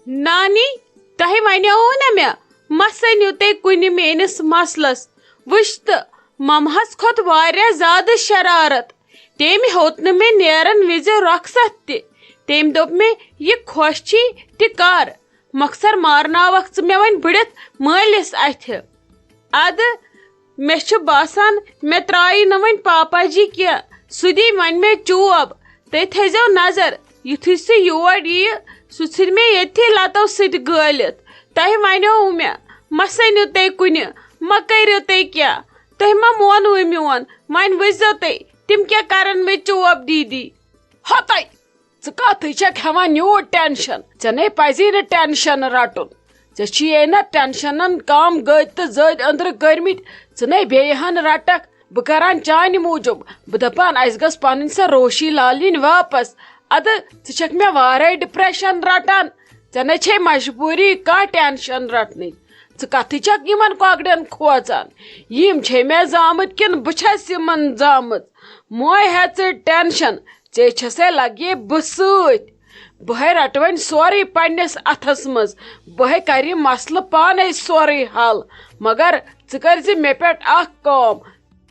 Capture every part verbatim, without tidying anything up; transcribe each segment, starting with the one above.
نانی، تۄہہِ ونیووُ نہ مےٚ، مہ سٔنِو تُہۍ کُنہِ میٲنِس مسلس۔ وٕچھ تہٕ، ممہس کھوٚت واریاہ زیادٕ شرارت۔ تٔمۍ ہیوٚت نہٕ مےٚ نیرن وِزِ رۄخصت تہِ۔ تٔمۍ دوٚپ مےٚ، "یہِ خۄش چھی تہِ کر، مۄخصر مارناوکھ ژٕ مےٚ وۄنۍ بٕڑِتھ مٲلِس اَتھِ۔" ادٕ مےٚ چھُ باسان، مےٚ ترٛایی نہٕ وۄنۍ پاپا جی کینٛہہ۔ سُہ دی وۄنۍ مےٚ چوب۔ تُہۍ تھٲیزیو نظر، یُتھُے سُہ یور یِیہِ، سُہ ژھٕنہِ مےٚ ییٚتھی لتو سۭتۍ گٲلِتھ۔ تۄہہِ ونیووُ مےٚ، مہ سٔنِو تُہۍ کُنہِ، مہ کٔرِو تُہۍ کینٛہہ۔ تُہۍ مہ مونوُے میون، وۄنۍ وٕچھزیو تُہۍ، تِم کیٛاہ کرن مےٚ چوب دیٖدی۔ ہتَے! ژٕ کتھٕے چھکھ ہٮ۪وان یوٗت ٹینشن؟ ژےٚ نے پزی نہٕ ٹینشن رٹُن۔ ژےٚ چھُیے نہ ٹینشنن کم گٔدۍ تہٕ زٔدۍ أنٛدرٕ کٔرمٕتۍ۔ ژٕ نے بیٚیہِ ہن رٹکھ۔ بہٕ کران چانہِ موٗجوٗب۔ بہٕ دپان، اسہِ گٔژھ پنٕنۍ سۄ روشی لالٕنۍ واپس۔ ادٕ ژٕ چھکھ مےٚ وارے ڈپریشن رٹان۔ ژےٚ نے چھے مجبوٗری کانٛہہ ٹینشن رٹنٕچ۔ ژٕ کتھٕے چھکھ یِمن کۄکرن کھوژان؟ یِم چھے مےٚ زامٕتۍ کِنہٕ بہٕ چھس یِمن زامٕژ؟ موے ہیہ ژٕ ٹینشن، ژےٚ چھسے لگے بہٕ سۭتۍ۔ بہٕ ہے رٹہٕ وۄنۍ سورُے پننِس اتھس منٛز۔ بہٕ ہے کرٕ یہِ مسلہٕ پانے سورُے حل۔ مگر ژٕ کٔرۍ زِ مےٚ پٮ۪ٹھ اکھ کٲم۔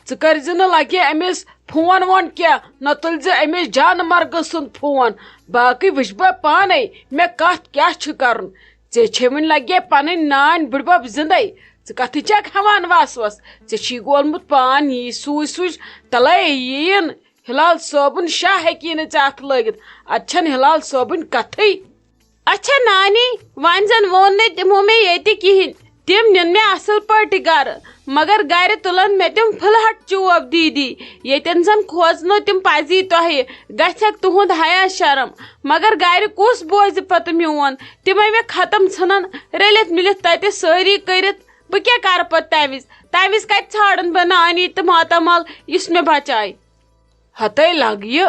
ژٕ کٔرۍ زِ نہٕ لگے أمِس فون وون کینٛہہ، نہ تُلۍ زِ أمِس جانہٕ مرگہٕ سُنٛد فون۔ باقٕے وٕچھ بہٕ پانے مےٚ کتھ کیٛاہ چھُ کرُن۔ ژےٚ چھے وٕنہِ لگے پنٕنۍ نانۍ بٕڈبب زندے۔ ژٕ کتھٕے چھکھ ہٮ۪وان وس وس؟ ژےٚ چھی گولمُت پان یی سوٗزۍ سوٗزۍ، تلے یِیِن۔ ہلال صٲبُن شاہ ہیٚکی نہٕ ژےٚ اتھٕ لٲگِتھ۔ اتہِ چھنہٕ ہلال صٲبٕنۍ کتھٕے۔ اچھا نانی، وۄنۍ زن ووٚن نہٕ تِمو مےٚ ییٚتہِ کِہیٖنۍ۔ تِم نِن مےٚ اصل پٲٹھۍ گرٕ، مگر گرِ تُلن مےٚ تِم پھلہٹ چوب دیٖدی۔ ییٚتٮ۪ن زن کھوژنو تِم پزی تۄہہِ، گژھٮ۪کھ تُہُنٛد حیا شرم۔ مگر گرِ کُس بوزِ پتہٕ میون؟ تِمے مےٚ ختم ژھٕنن رٔلِتھ مِلِتھ تتہِ سٲری کٔرِتھ۔ بہٕ کیٛاہ کرٕ پتہٕ تمہِ وِزِ؟ تمہِ وِزِ کتہِ ژھانڈن بہٕ نانی تہٕ ماتامال یُس مےٚ بچایہِ؟ ہتَے لگ یہِ،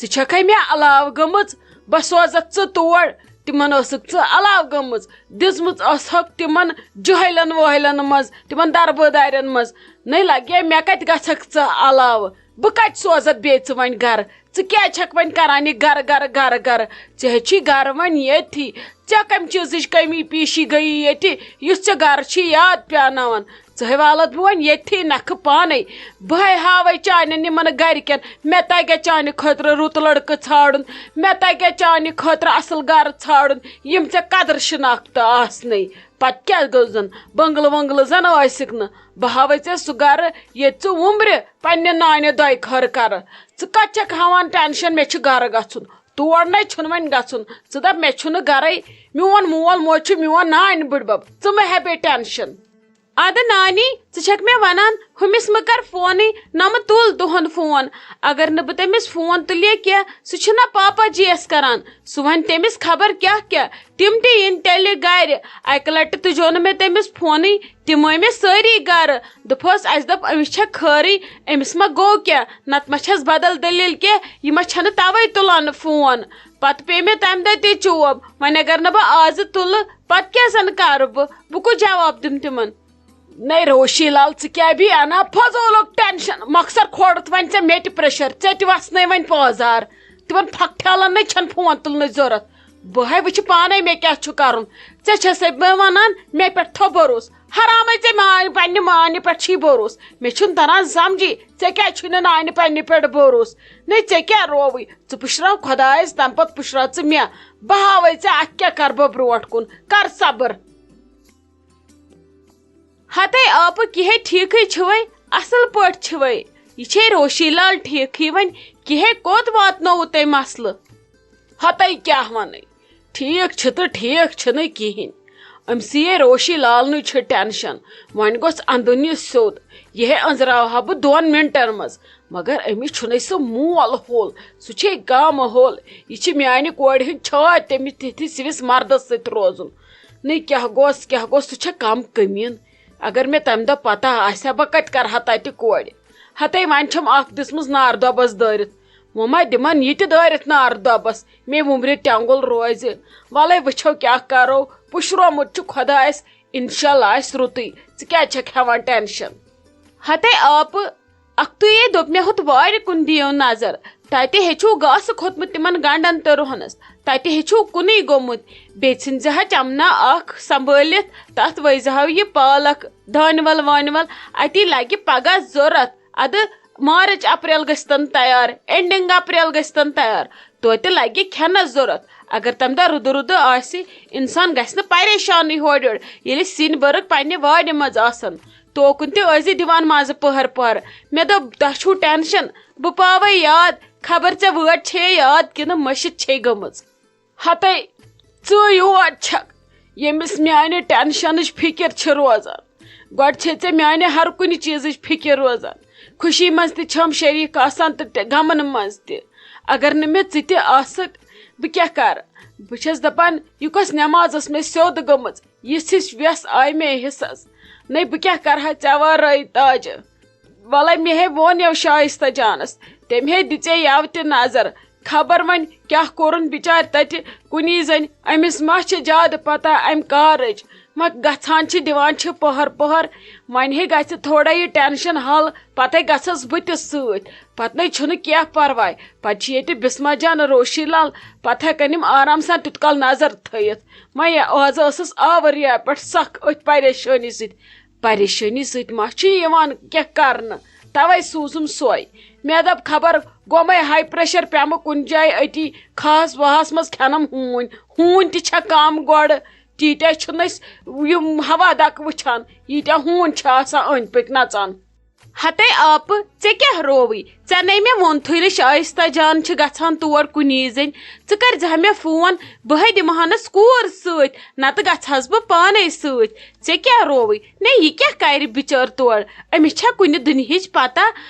ژٕ چھکھے مےٚ علاوٕ گٔمٕژ، بہٕ سوزکھ ژٕ تور۔ تِمن ٲسٕکھ ژٕ علاوٕ گٔمٕژ، دِژمٕژ ٲسہکھ تِمن جٲہلن وٲہلن منٛز، تِمن دربٲدارٮ۪ن منٛز۔ نٔے لگے مےٚ کتہِ گژھکھ ژٕ علاوٕ؟ بہٕ کتہِ سوزتھ بیٚیہِ ژٕ وۄنۍ گرٕ؟ ژٕ کیٛازِ چھکھ وۄنۍ کران یہِ گرٕ گرٕ گرٕ گرٕ؟ ژےٚ ہے چھی گرٕ وۄنۍ ییٚتھی۔ ژےٚ کمہِ چیٖزٕچ کٔمی پیٖشی گٔیی ییٚتہِ، یُس ژےٚ گرٕ چھی یاد پیاناوان؟ ژٕ ہے والتھ بہٕ وۄنۍ ییٚتھی نکھٕ پانے۔ بہٕ ہے ہاوے چانٮ۪ن یِمن گرِکٮ۪ن، مےٚ تگیا چانہِ خٲطرٕ رُت لڑکہٕ ژھانڈُن، مےٚ تگیا چانہِ خٲطرٕ اصل گرٕ ژھانڈُن، یِم ژےٚ قدر شناخت آسنٕے۔ پتہٕ کیٛاہ گوٚو زن، بنگلہٕ ونگلہٕ زن ٲسِکھ نہٕ۔ بہٕ ہاوے ژےٚ سُہ گرٕ، ییٚتہِ ژٕ وُمبرِ پننہِ نانہِ دۄیہِ خٲر کرٕ۔ ژٕ کتھ چھکھ ہاوان ٹینشن؟ مےٚ چھُ گرٕ گژھُن، تور نے چھُنہٕ وۄنۍ گژھُن۔ ژٕ دپ مےٚ چھُنہٕ گرے، میون مول موج چھُ میون نانۍ بٕڈبب۔ ژٕ مہ ہےٚ بیٚیہِ ٹینشن۔ ادٕ نانی، ژٕ چھکھ مےٚ ونان ہُمِس مہ کر فونٕے، نہ مہ تُل تُہُنٛد فون۔ اگر نہٕ بہٕ تٔمِس فون تُلے کینٛہہ، سُہ چھُنہ پاپا جی یس کران۔ سُہ ونہِ تٔمِس خبر کیٛاہ کیٛاہ۔ تِم تہِ یِن تیٚلہِ گرِ۔ اکہِ لٹہِ تُجو نہٕ مےٚ تٔمِس فونٕے، تِم ٲے مےٚ سٲری گرٕ۔ دوٚپہس، اسہِ دوٚپ أمِس چھےٚ خٲرٕے، أمِس ما گوٚو کینٛہہ، نتہٕ ما چھس بدل دٔلیٖل کینٛہہ، یہِ ما چھنہٕ توے تُلان فون۔ پتہٕ پیٚیہِ مےٚ تمہِ دۄہ تہِ چوب۔ وۄنۍ اگر نہٕ بہٕ آزٕ تُلہٕ، پتہٕ کیٛاہ زن کرٕ بہٕ؟ بہٕ کُس جواب دِمہٕ تِمن؟ نے روشی لال، ژٕ کیٛاہ بیٚیہِ انان فضوٗلُک ٹینشن؟ مۄخصر کھولُتھ وۄنۍ ژےٚ مےٚ تہِ پریشر، ژےٚ تہِ وسنے وۄنۍ پٲزار۔ تِمن پھۄکھ ٹھیلن نے چھنہٕ فون تُلنٕچ ضروٗرت۔ بہٕ ہے وٕچھِ پانے مےٚ کیٛاہ چھُ کرُن۔ ژےٚ چھسے بہٕ ونان مےٚ پٮ۪ٹھ تھوٚو بھروسہٕ۔ حرامے ژےٚ میانہِ پننہِ مانہِ پٮ۪ٹھ چھی بھروسہٕ۔ مےٚ چھُنہٕ تران سمجھی، ژےٚ کیٛازِ چھُے نہٕ نانہِ پننہِ پٮ۪ٹھ بھروسہٕ؟ نے ژےٚ کیٛاہ رووٕے؟ ژٕ پُشراو خۄدایس، تمہِ پتہٕ پُشراو ژٕ مےٚ۔ بہٕ ہاوے ژےٚ اتھ کیٛاہ کرٕ بہٕ برونٹھ کُن۔ کر صبر۔ ہتے آپہٕ، کِہے ٹھیٖکھٕے چھِوَے، اصل پٲٹھۍ چھِوَے۔ یہِ چھے روشی لال ٹھیٖکھٕے، وۄنۍ کِہے کوٚت واتنووُ تۄہہِ مسلہٕ؟ ہتے کیٛاہ وَنَے، ٹھیٖک چھِ تہٕ ٹھیٖک چھِنہٕ کِہیٖنۍ۔ أمۍ سٕے روشی لالنٕے چھِ ٹینشن، وۄنۍ گوٚژھ اندُن یہِ سیوٚد۔ یہِ ہے أنٛزراوہا بہٕ دۄن منٹن منٛز، مگر أمِس چھُنَے سُہ مول ہول، سُہ چھے گامہٕ ہول۔ یہِ چھِ میانہِ کورِ ہٕنٛدۍ چھٲتۍ تٔمِس تِتھِس سِوِس مردس سۭتۍ روزُن۔ نٔے کیٛاہ گوٚژھ، کیٛاہ گوٚژھ، سُہ چھےٚ کم کٔمیٖن۔ اگر مےٚ تمہِ دۄہ پتہ آسہِ ہا، بہٕ کتہِ کرٕ ہا تتہِ کورِ؟ ہتے وۄنۍ چھم اکھ دِژمٕژ نار دۄبس دٲرِتھ۔ وۄنۍ ما دِمن یہِ تہِ دٲرِتھ نار دۄبس، مےٚ وُمرِ ٹٮ۪نٛگُل روزِ۔ ولے وٕچھو کیٛاہ کرو، پُشرومُت چھُ خۄدایس، انشاءاللہ آسہِ رُتُے۔ ژٕ کیٛازِ چھکھ ہٮ۪وان ٹینشن؟ ہتے آپہٕ، اکھتُے دوٚپ مےٚ، ہُتھ وارِ کُن دِیِو نظر، تتہِ ہیٚچھو گاسہٕ کھوٚتمُت تِمن گنڈن تہٕ رُہنس۔ تتہِ ہیٚچھو کُنُے گوٚمُت۔ بیٚیہِ ژھٕنزِ ہا چمنا اکھ سنبھٲلِتھ، تتھ وٲیزِ ہاو یہِ پالک، دانہِ ول وانہِ ول۔ اتی لگہِ پگاہ ضروٗرت۔ ادٕ مارچ اپریل گٔژھتن تیار، اینڈنگ اپریل گٔژھتن تیار۔ توتہِ لگہِ کھٮ۪نس ضروٗرت۔ اگر تمہِ دۄہ رُدٕ رُدٕ آسہِ، انسان گژھِ نہٕ پریشانٕے ہورٕ یورٕ، ییٚلہِ سِنۍ بٔرٕکھ پننہِ وارِ منٛز آسن۔ توکُن تہِ ٲسۍ زِ دِوان مزٕ پٔہر پٔہر۔ مےٚ دوٚپ، تۄہہِ چھُو ٹینشن، بہٕ پاوے یاد، خبر ژےٚ وٲر چھے یاد کِنہٕ مٔشِتھ چھے گٔمٕژ۔ ہتے، ژٕ یور چھکھ، ییٚمِس میانہِ ٹینشنٕچ فکر چھِ روزان۔ گۄڈٕ چھے ژےٚ میانہِ ہر کُنہِ چیزٕچ فکر روزان۔ خوشی منٛز تہِ چھم شریک آسان تہٕ تہِ غمن منٛز تہِ۔ اگر نہٕ مےٚ ژٕ تہِ آسکھ، بہٕ کیٛاہ کرٕ؟ بہٕ چھس دپان، یہِ کۄس نٮ۪ماز ٲس مےٚ سیوٚد گٔمٕژ؟ یِژھ ہِش وٮ۪س آیہِ مےٚ حصس۔ نَے، بہٕ کیٛاہ کرٕ ہا ژےٚ ورٲے، تاجہِ؟ وَلَے، مےٚ ہے ووٚن یَو شایِستہ جانَس، تٔمۍ ہے دِژے یَوٕ تہِ نظر۔ خبر وۄنۍ کیٛاہ کوٚرُن بِچارِ تَتہِ کُنی زٔنۍ۔ أمِس ما چھِ زیادٕ پَتہ اَمہِ کارٕچ؟ وۄنۍ گژھان چھِ، دِوان چھِ پٔہر پٔہر۔ وۄنۍ ہے گژھِ تھوڑا یہِ ٹینشن حل، پَتَے گژھس بہٕ تہِ سۭتۍ۔ پَتہٕ نَے چھُنہٕ کینٛہہ پَرواے، پَتہٕ چھِ ییٚتہِ بِسمہ جان، روشی لال، پَتہٕ ہٮ۪کَن یِم آرام سان تیُت کال نظر تھٲیِتھ۔ وۄنۍ آز ٲسٕس آوٕر یَپٲرۍ سَکھ أتھۍ پریشٲنی سۭتۍ۔ پریشٲنی سۭتۍ ما چھُ یِوان کینٛہہ کرنہٕ، توے سوٗزُم سۄے۔ مےٚ دوٚپ، خبر گوٚمَے ہاے پریشر پیٚمہٕ کُنہِ جایہِ أتی کھہَس وہَس منٛز کھٮ۪نَم ہوٗنۍ۔ ہوٗنۍ تہِ چھےٚ کم گۄڈٕ، تیٖتیٛاہ چھِنہٕ أسۍ یِم ہوا دَکہٕ وٕچھان، ییٖتیٛاہ ہوٗنۍ چھِ آسان أنٛدۍ پٔکۍ نژان۔ ہتے آپہٕ، ژےٚ کیٛاہ رووٕے؟ ژےٚ نے مےٚ ووٚنتھٕے نہٕ شایستہ جان چھِ گژھان تور کُنی زٔنۍ۔ ژٕ کٔرۍ زِہا مےٚ فون، بہٕ ہے دِمہٕ ہانس کوٗر سۭتۍ، نتہٕ گژھٕ ہس بہٕ پانے سۭتۍ۔ ژےٚ کیٛاہ رووٕے؟ نے، یہِ کیٛاہ کرِ بِچٲر تور؟ أمِس چھا کُنہِ دُنہِچ پتہ؟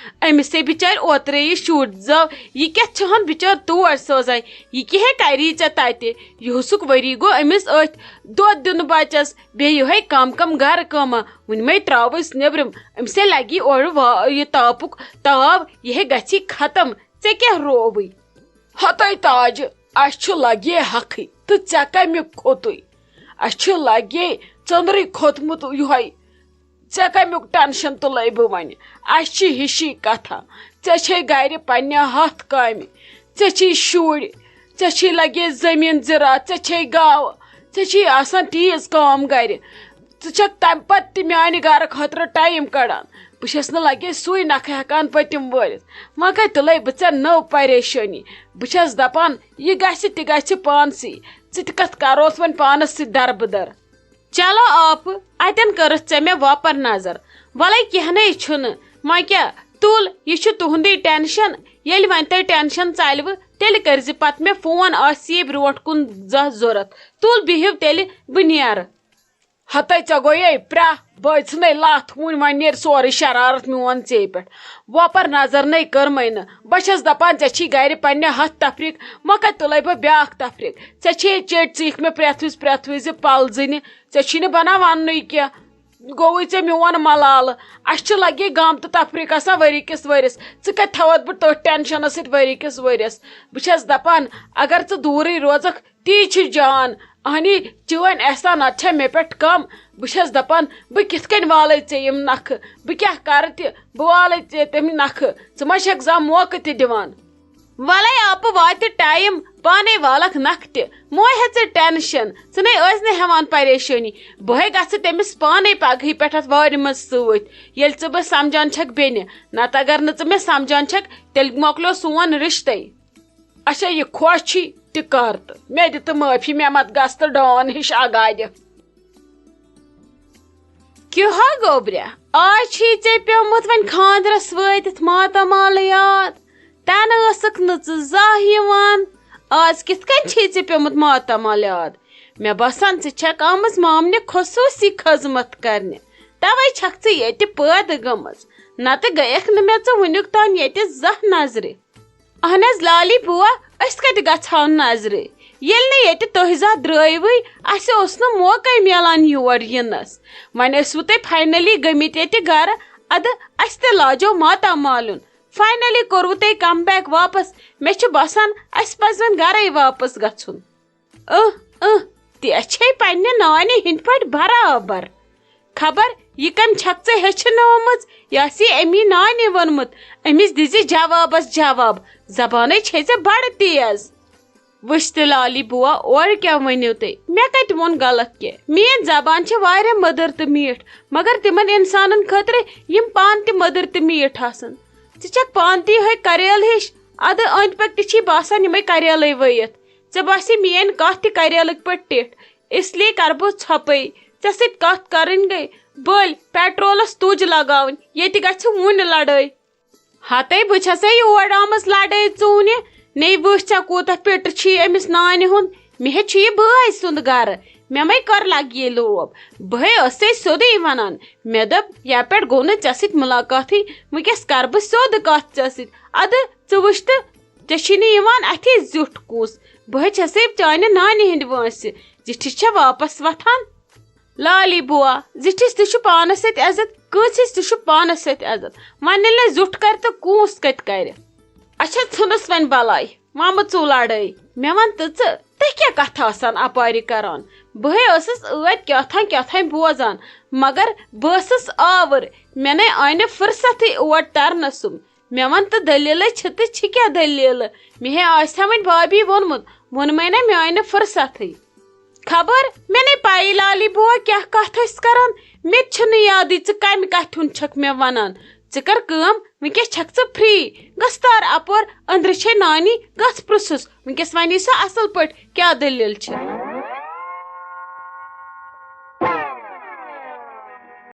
أمِس ہے بِچارِ اوترے یہِ شُر زٲو، یہِ کیٛاہ چھِ ہن بِچٲر تور سوزان؟ یہِ کیٛاہ ہے کری ژےٚ تتہِ؟ یِہُسُک ؤری گوٚو أمِس أتھۍ دۄد دیُن بچس، بیٚیہِ یِہوٚے کم کم گرٕ کٲمہ۔ وُنہِ مَے ترٛاوُس نیٚبرِم، أمِس ہے لگی اورٕ وا-، یہِ تاپُک تاو، یہِ ہے گژھی ختم۔ ژےٚ کیٛاہ رووٕے؟ ہتَے تاجہِ، اَسہِ چھُ لگے حقٕے، تہٕ ژےٚ کمیُک کھوٚتُے؟ اَسہِ چھُ لگے ژٔنٛدرٕے کھوٚتمُت یِہوٚے۔ ژےٚ کمیُک ٹینشن تُلے بہٕ وۄنۍ؟ اَسہِ چھِ ہِشی کتھا۔ ژےٚ چھے گرِ پننہِ ہتھ کامہِ، ژےٚ چھی شُرۍ، ژےٚ چھی لگے زٔمیٖن زِراعت، ژےٚ چھے گاوٕ، ژےٚ چھی آسان تیٖژ کٲم گرِ۔ ژٕ چھکھ تمہِ پتہٕ تہِ میانہِ گرٕ خٲطرٕ ٹایم کڑان۔ بہٕ چھس نہٕ لگے سُے نکھٕ ہٮ۪کان پٔتِم وٲلِتھ۔ وۄنۍ کتہِ تُلے بہٕ ژےٚ نٔو پریشٲنی؟ بہٕ چھس دپان، یہِ گژھِ تہِ گژھِ پانسٕے۔ ژٕ تہِ کتھ کروس وۄنۍ پانس سۭتۍ دربٕدر؟ چلو آپہٕ، اتٮ۪ن کٔرٕتھ ژےٚ مےٚ وۄپر نظر۔ ولے کینٛہہ نے چھُنہٕ۔ وۄنۍ کیٛاہ، تُل، یہِ چھُ تُہُنٛدُے ٹینشن۔ ییٚلہِ وۄنۍ تۄہہِ ٹینشن ژلوٕ، تیٚلہِ کٔرزِ پتہٕ مےٚ فون، آسہِ یہِ برونٛٹھ کُن زانٛہہ ضروٗرت۔ تُل، بِہِو تیٚلہِ، بہٕ نیرٕ۔ ہتے ژےٚ گوٚیے پرٛاہ، بٲے ژھٕنے لتھ، وُنہِ وۄنۍ نیرِ سورُے شرارت میون ژے پٮ۪ٹھ۔ وۄپر نظر نے کٔرمَے نہٕ۔ بہٕ چھَس دپان، ژےٚ چھی گرِ پننہِ ہتھ تفریٖق، وۄنۍ کتہِ تُلے بہٕ بیٛاکھ تفریٖق؟ ژےٚ چھے چیٚٹۍ ژیٖکھ مےٚ پرٛٮ۪تھ وِزِ، پرٛٮ۪تھ وِزِ پلزٕنہِ۔ ژےٚ چھی نہٕ بنان وننُے کینٛہہ۔ گوٚوُے ژےٚ میون ملالہٕ۔ اسہِ چھِ لگے غم تہٕ تفریٖق آسان ؤری کِس ؤرِس۔ ژٕ کتہِ تھاوتھ بہٕ تٔتھۍ ٹینشنس سۭتۍ ؤری کِس ؤرِس؟ بہٕ چھَس دپان، اگر ژٕ دوٗرٕے روزکھ، تی چھُ جان۔ اہنی، چٲنۍ احسانات چھےٚ مےٚ پٮ۪ٹھ کم۔ بہٕ چھَس دپان، بہٕ کِتھ کٔنۍ والے ژےٚ یِم نکھٕ؟ بہٕ کیٛاہ کرٕ تہِ؟ بہٕ والے ژےٚ تِم نکھٕ۔ ژٕ ما چھکھ زانٛہہ موقعہٕ تہِ دِوان؟ ولے آپہٕ، واتہِ ٹایم، پانے والکھ نکھٕ تہِ۔ مہ ہے ژٕ ٹینشن، ژٕ نے ٲسۍ نہٕ ہٮ۪وان پریشٲنی۔ بہٕ ہے گژھٕ تٔمِس پانے پگہٕے پٮ۪ٹھ اتھ وارِ منٛز سۭتۍ، ییٚلہِ ژٕ بہٕ سمجھان چھکھ بیٚنہِ۔ نتہٕ اگر نہٕ ژٕ مےٚ سمجھان چھکھ، تیٚلہِ مۄکلیو سون رشتے۔ اچھا، یہِ خۄش چھی تہِ کر تہٕ مےٚ دِ تہٕ معٲفی، مےٚ مت گژھ تہٕ ڈان ہِش اگادِ۔ کیٛاہ ہا گوٚبریا، آز چھی ژےٚ پیوٚمُت وۄنۍ خاندرس وٲتِتھ ماتامال یاد؟ تنہٕ ٲسٕکھ نہٕ ژٕ زانٛہہ یِوان، آز کِتھ کٔنۍ چھی ژےٚ پیوٚمُت ماتامال یاد؟ مےٚ باسان، ژٕ چھکھ آمٕژ مامنہِ خصوٗصی خدمت کرنہِ، توے چھکھ ژٕ ییٚتہِ پٲدٕ گٔمٕژ، نتہٕ گٔیکھ نہٕ مےٚ ژٕ وُنیُک تام ییٚتہِ زانٛہہ نظرِ۔ اہن حظ لالی بوا، أسۍ کتہِ گژھہو نظرِ؟ ییٚلہِ نہٕ ییٚتہِ تُہۍ زانٛہہ درٛٲیوٕے، اسہِ اوس نہٕ موقعے میلان یور یِنس۔ وۄنۍ ٲسوٕ تُہۍ فاینلی گٔمٕتۍ ییٚتہِ گرٕ، ادٕ اسہِ تہِ لاجو ماتامالُن۔ فاینلی کوٚروٕ تۄہہِ کم بیک واپس۔ مےٚ چھُ باسان، اسہِ پزِ وۄنۍ گرے واپس گژھُن۔ اہ، اہ، تہِ چھے پننہِ نانہِ ہٕنٛدۍ پٲٹھۍ برابر۔ خبر یہِ کٔمۍ چھکھ ژےٚ ہیٚچھنٲومٕژ؟ یہِ آسی أمی نانہِ ووٚنمُت، أمِس دِزِ جوابس جواب، زبانَے چھے ژےٚ بڑٕ تیز۔ وٕچھ تہٕ لالی بوا، اورٕ کیٛاہ ؤنِو تُہۍ؟ مےٚ کَتہِ ووٚن غلط کینٛہہ؟ میٛٲنۍ زبان چھِ واریاہ مٔدٕر تہٕ میٖٹھ، مگر تِمن اِنسانن خٲطرٕ یِم پانہٕ تہِ مٔدٕر تہٕ میٖٹھ آسن۔ ژٕ چھکھ پانہٕ تہِ یِہوٚے کریلہٕ ہِش، اَدٕ أنٛدۍ پٔکۍ تہِ چھی باسان یِمَے کریلَے ؤیِتھ۔ ژےٚ باسہِ میٛٲنۍ کَتھ تہِ کریلٕکۍ پٲٹھۍ ٹِٹھ، اس لیے کَرٕ بہٕ ژھۄپَے۔ ژےٚ سۭتۍ کَتھ کَرٕنۍ گٔے، بٔلۍ پیٹرولَس تُج لگاوٕنۍ، ییٚتہِ گژھِ وُنہِ لڑٲے۔ ہتے بہٕ چھسے یور آمٕژ لڑٲے ژوٗنہِ، نے وٕچھ ژےٚ کوٗتاہ پیٚٹر چھی أمِس نانہِ ہُنٛد۔ مےٚ ہے چھُ یہِ بٲے سُنٛد گرٕ، مےٚ مَے کٔر لگہِ یہِ لوب۔ بہٕ ہے ٲسسے سیوٚدُے ونان، مےٚ دوٚپ یپٲرۍ گوٚو نہٕ ژےٚ سۭتۍ مُلاقاتٕے، وٕنکیٚس کرٕ بہٕ سیوٚد کتھ ژےٚ سۭتۍ۔ ادٕ ژٕ وٕچھ تہٕ، ژےٚ چھی نہٕ یِوان اتھے زیُٹھ کُس۔ بہٕ ہے چھسے چانہِ نانہِ ہٕنٛدِ وٲنٛسہِ، زِٹھِس چھےٚ واپس وۄتھان۔ لالی بوا، زِٹھِس تہِ چھُ پانس سۭتۍ عزت، کٲنٛسہِ تہِ چھُ پانس سۭتۍ عزت۔ وۄنۍ ییٚلہِ نہٕ زیُٹھ کرِ تہٕ کونٛس کتہِ کرِ؟ اچھا، ژھٕنُس وۄنۍ بلاے، وۄنۍ مہٕ ژوٗ لڑٲے۔ مےٚ وَن تہٕ ژٕ، تۄہہِ کیٛاہ کتھٕ آسان اپارِ کران؟ بہٕ ہے ٲسٕس ٲدۍ کیٛاہ تھام کیٛاہ تھام بوزان، مگر بہٕ ٲسٕس آوٕر، مےٚ نے آے نہٕ فرصتھٕے اور ترنس سُم۔ مےٚ وَن تہٕ دٔلیٖلٕے چھِ تہٕ چھِ کیٛاہ دٔلیٖلہٕ؟ مےٚ ہے آسہِ ہا وۄنۍ بھابھی ووٚنمُت، ووٚنمَے نہ، مےٚ آے نہٕ فرصتھٕے۔ خبر، مےٚ نے پَیی لالی بوا کیٛاہ کَتھ ٲسۍ کَران، مےٚ تہِ چھُنہٕ یادٕے ژٕ کَمہِ کَتھِ ہُنٛد چھَکھ مےٚ وَنان۔ ژٕ کَر کٲم، وٕنکیٚس چھَکھ ژٕ فری، گژھ تار اَپور، أنٛدرٕ چھے نانی، گژھ پرٛژھُس، وٕنکیٚس وَنی سۄ اَصٕل پٲٹھۍ کیٛاہ دٔلیٖل چھِ۔